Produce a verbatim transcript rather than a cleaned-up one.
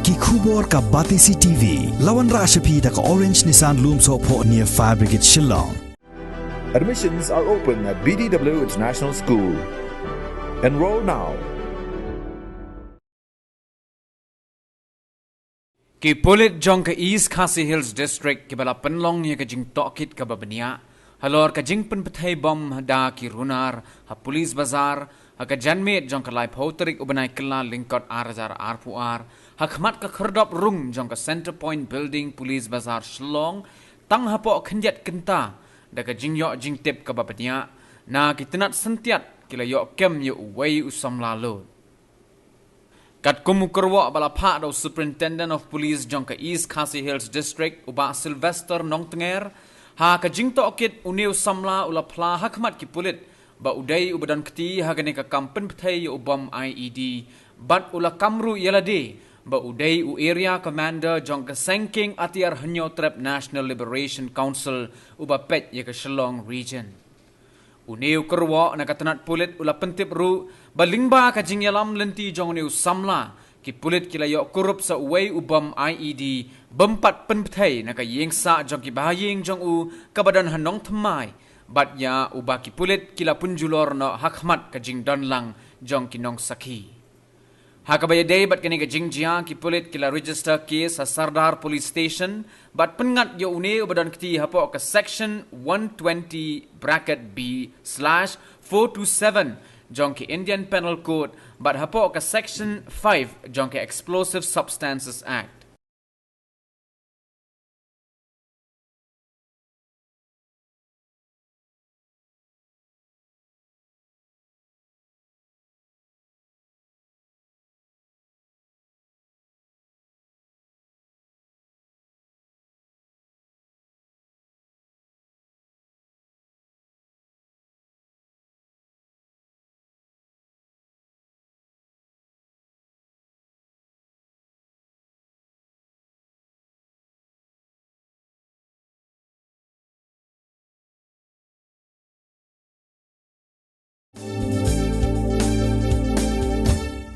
Ki khubor ka Batesi T V. La wanrah sha phi da ka Orange Nissan Lumsohphoh near Fire Brigade Shillong. Admissions are open at B D W International School. Enroll now. Ki pulit jong ka East Khasi Hills District kiba la pynlong ïa ka jingtohkit kaba bniah halor ka jingpynpthei bom da ki runar ha Police Bazar ha ka janmiet jong ka laiphew tarik u bnai Kyllalyngkot ar hajar arphew ar, ha khmat ka khyrdop rung jong ka Centre Point Building, Police Bazar, Shillong, tang hapoh khyndiat kynta da ka jingïoh jingtip kaba bniah na ki tnat syntiat ki la ïoh kem ïa uwei u samla lud. Katkum u kyrwoh ba la phah da u Superintendent of Police jong ka East Khasi Hills District, u Bah Sylvester Nongtnger, ha ka jingtohkit une u samla u la phla ha khmat ki pulit ba u dei uba don kti ha kane ka kam pynpthei ïa u bom I E D, bad u la kam ruh ïa lade ba u dei u Area Commander jong ka Seng Kieng Atiar Hynñiewtrep National Liberation Council uba peit ïa ka Shillong Region. Une u kyrwoh na ka tnat pulit u la pyntip ruh ba lyngba ka jingïalam lynti jong une u samla, ki pulit ki la ïoh kurup sa uwei u bom I E D bym pat pynpthei na ka ïing sah jong ki bahaïing jong u kaba don ha Nongthymmai, bad ïa uba ki pulit ki la pynjulor noh ha khmat ka jingdon lang jong ki nongsakhi. Ha kaba ïadei bad kane ka jingjia, ki pulit ki la register case ha Sardar Police Station bad pynngat ïa une uba don kti hapoh ka Section one twenty bracket B slash four two seven jong ka Indian Penal Code bad hapoh ka Section five jong ka Explosive Substances Act.